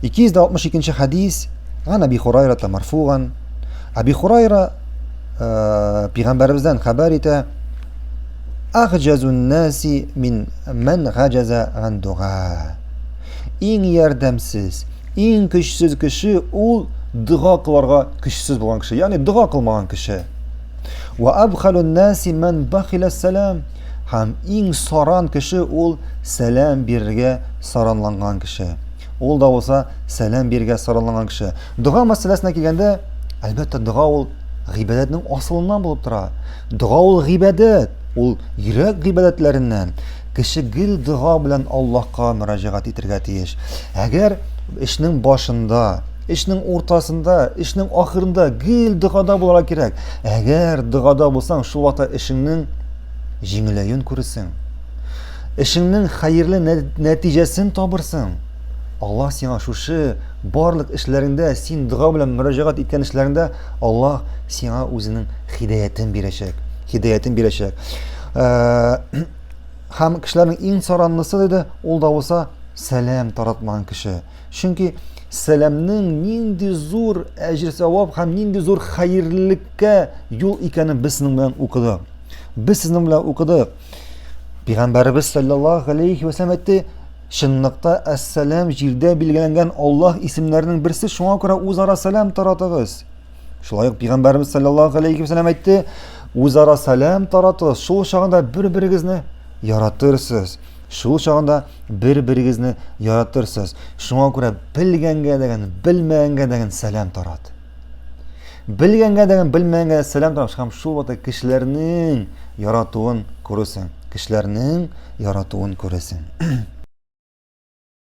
262 хәдис, Ан Аби Хурайра марфуган. Аби Хурайра э, пәйгамбәребездән хәбәр итә. Ахҗазун наси мин мән гаҗаза ган дуга. Иң ярдәмсез, иң көчсез кеше ул дога кыларга көчсез булган кеше, ягъни дога кылмаган кеше. Ва абхалун наси ман бахила салам. Һәм иң саран кеше ул сәлам бирергә саранланган кеше. Ул да булса сәлам бирергә саранланган кеше. Дога мәсьәләсенә килгәндә, әлбәттә, дога ул гыйбадәтнең асылыннан булып тора. Дога ул гыйбадәт, ул йөрәк гыйбадәтләреннән. Кеше гел дога белән Аллаһка мөрәҗәгать итәргә тиеш. Әгәр эшнең башында, эшнең уртасында, эшнең ахырында гел догада булырга кирәк. Әгәр догада булсаң, шул вакытта эшеңнең җиңеләюен күрерсең. Эшеңнең хәерле нәтиҗәсен табырсың. Аллаһ сиңа шушы барлык эшләреңдә, син дога белән мөрәҗәгать иткән эшләреңдә Аллаһ сиңа үзенең хидәятен бирәчәк. Хидәятен бирәчәк. Э, һәм кешеләрнең иң саранлысы диде, ул да булса сәлам таратмаган кеше. Чөнки сәламнең нинди зур әҗер-савап һәм нинди зур хәерлелеккә юл икәнен без сезнең белән укыдык. Без сезнең белән укыдык. Пәйгамбәребез саллаллаһу алейхи ва сәлләм әйтте, чынлыкта әссәлам җирдә билгеләнгән Аллаһ исемнәренең берсе, шуңа күрә үзара сәлам таратыгыз. Шулай ук Пәйгамбәребез саллаллаһу алейхи ва сәлләм әйтте, үзара сәлам таратыгыз, шул чагында бер-берегезне яратырсыз. Шул чагында бер-берегезне яратырсыз. Шуңа күрә белгәнгә дәген, белмәгәнгә дәген сәлам тарат. Белгәнгә дәген, белмәгәнгә сәлам тарат һәм шул вакытта кешеләрнең яратуын күрерсең. Кешеләрнең яратуын күрерсең.